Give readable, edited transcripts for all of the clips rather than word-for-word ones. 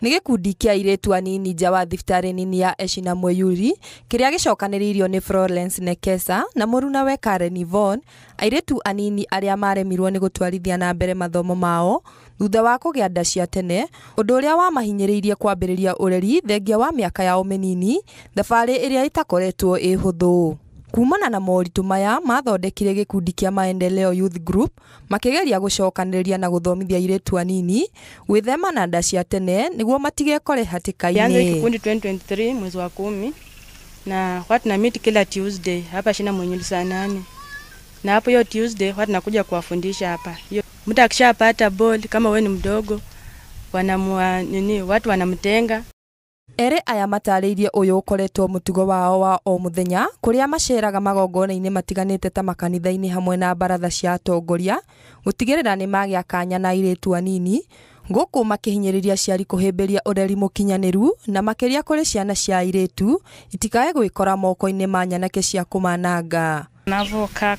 Nĩ gĩkundi kĩa airĩtu anini nja wa thibitarĩ nini ya Eshina Mweyuri kĩrĩa gĩcokanĩrĩirio nĩ Florence Nekesa na mũrunawe Karen Yvonne, airĩtu anini arĩa maremirwo nĩ gũtwarithia na mbere mathomo mao thutha wa kũgĩa nda cia tene, ũndũ ũrĩa wamahinyĩrĩirie kwambĩrĩria ũreri thengia wa mĩaka yao mĩnini, thabarĩ ĩrĩa ĩtakoretwo ĩ hũthũ. Kumana na moritũ maya mathondekire gĩkundi kĩa Maendeleo Youth Group makĩgeria gũcokanĩrĩria na gũthomithia airĩtu anini gwĩthema na nda cia tene nĩguo matigekore hatĩka-inĩ. Kikundi 2023 mwezi wa 10 na huwa tuna meet kila Tuesday hapa Shina Mwenyuli saa 8, na hapo hiyo Tuesday huwa tunakuja kuwafundisha hapa. Hiyo mtu akishapata ball kama wewe ni mdogo wanamua nini, watu wanamtenga. Ere aya matarĩirie ũyũ ũkoretwo mũtugo wao wa o mũthenya kũrĩa maceraga magongona-inĩ matiganĩte ta makanitha-inĩ hamwe na baratha cia atongoria gũtigĩrĩra nĩ magĩa kanya na airĩtu anini gũkũ makĩhinyĩrĩria aciari kũhĩmbĩria ũreri mũkinyanĩru na makĩria kũrĩ ciana cia airĩtu itikae gwĩkora moko-inĩ ma nyanake cia kũmananga. Tunavyokaa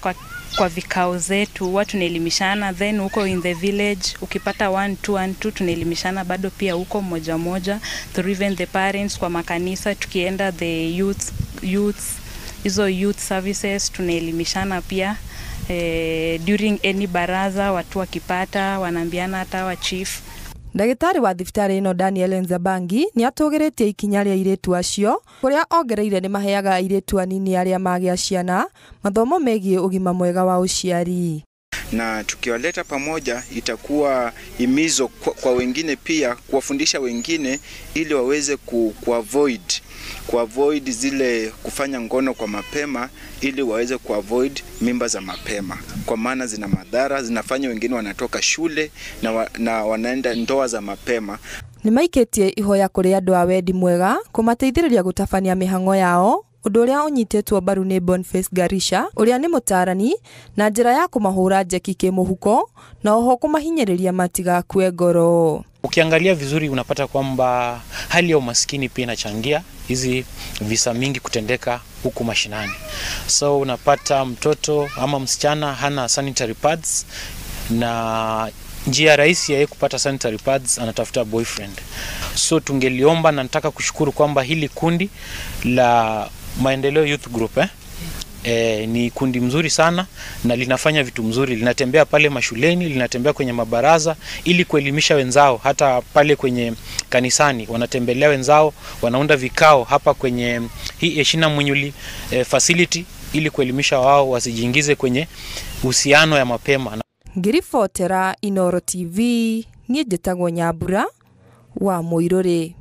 kwa vikao zetu huwa tunaelimishana, then huko in the village ukipata 1 2 1 2 tunaelimishana bado pia huko moja moja through even the parents, kwa makanisa tukienda the youth hizo youth services tunaelimishana pia. During any baraza watu wakipata wanaambiana hata wa chief. Ndagĩtarĩ wa thibitarĩ ĩno Daniel Nzabangi nĩ atũgĩrĩtie ikinya rĩa airĩtu acio kũrĩa ongereire nĩ maheaga airĩtu anini arĩa magĩa ciana mathomo megiĩ ũgima mwega wa ũciari. Na tukiwaleta pamoja itakuwa himizo kwa wengine pia kuwafundisha wengine ili waweze kuavoid zile kufanya ngono kwa mapema, ili waweze kuavoid mimba za mapema, kwa maana zina madhara, zinafanya wengine wanatoka shule na wanaenda ndoa za mapema. Nĩmaikĩtie ihoya kũrĩ andũ a wendi mwega kũmateithĩrĩria gũtabania mĩhang'o yao, ũndũ ũrĩa ũnyitĩtwo mbaru nĩ Boniface Garisha ũrĩa nĩ mũtaarani na njĩra ya kũmahũra njeki kĩmũhuko na oho kũmahinyĩrĩria matigakue ngoro. Ukiangalia vizuri unapata kwamba hali ya umaskini pia inachangia hizi visa mingi kutendeka huku mashinani. So unapata mtoto ama msichana hana sanitary pads, na njia rahisi ya yeye kupata sanitary pads anatafuta boyfriend. So tungeliomba na nataka kushukuru kwamba hili kundi la Maendeleo Youth Group ni kundi mzuri sana na linafanya vitu mzuri, linatembea pale mashuleni, linatembea kwenye mabaraza ili kuelimisha wenzao, hata pale kwenye kanisani wanatembelea wenzao, wanaunda vikao hapa kwenye hii Eshina Mwenyuli facility ili kuelimisha wao wasijiingize kwenye uhusiano ya mapema. Ngiribotera Inooro TV, niĩ njĩtagwo Nyambura wa Mũirũrĩ.